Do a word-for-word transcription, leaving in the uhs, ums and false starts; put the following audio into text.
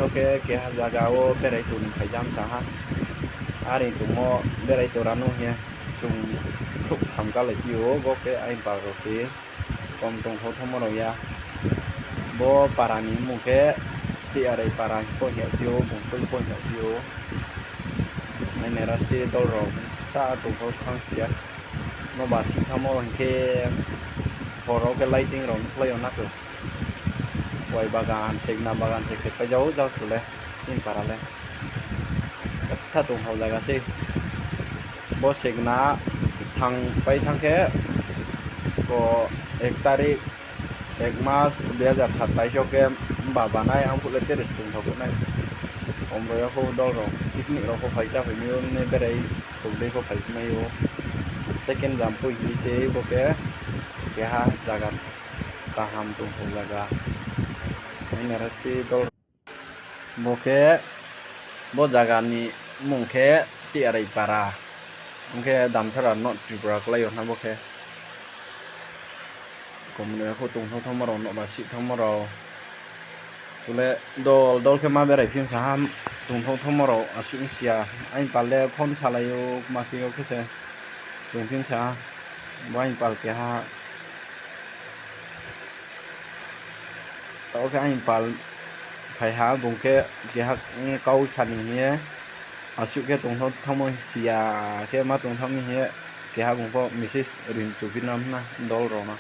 Bo khe keha zaga wo berai tong ni phaijam sa ha. Are tongmo berai tora no hing ye chung khrouh tham kalai phi ou, bo khe aini pal rao se kom tongthou thanngmo rao ya. Bo para ni mmung khe Chiarai para hing pho hing yagphi ou, Bungsol pho hing yagphi ou. Aini rasti dol rao sa tongthou thanng si ya. Noba sing thanngmo hing khe hor rao khe lighting rao nuhkhlai yo na khe. Wai bagan, segna bagan se khe paijao jao chu le, chini para le. Kha tongthou zaga sei. Bo segna thang pai thanng khe, ko ek tarik, ek mas dui hazar satais yo khe mba banai, ang phuh le terrace tongthou phuh nai. Omroi yo pho dol rao picnic rao pho phai cháphai mi ou, mne berai tongdei pho phai mai ou. Second jam poi hing se bo khe keha zaga kaham tongthou zaga. Aini rasti dol rao. Bo khe, bo zaga ni mmung khe Chiarai para. Ong khe Damsara North Tripura klái yo na bo khe. Komno ya kho tongthou thanngmo rao, noba sih thanngmo rao. Tule dol dol khe ma berai phi sa ha, tongthou thanngmo rao asuh ong si ya. Aini pal le phone salai ou, ma khe yo khe se tong phi sa ha. Bo aini pal keha. Taoh khe aini pal phai ha, bung khe keha kau sa ni hing ye, asuh khe tongthou thanngmo si ya khe ma tongthou mi hing ye, keha bung pho message ri chu phi na dol rao no.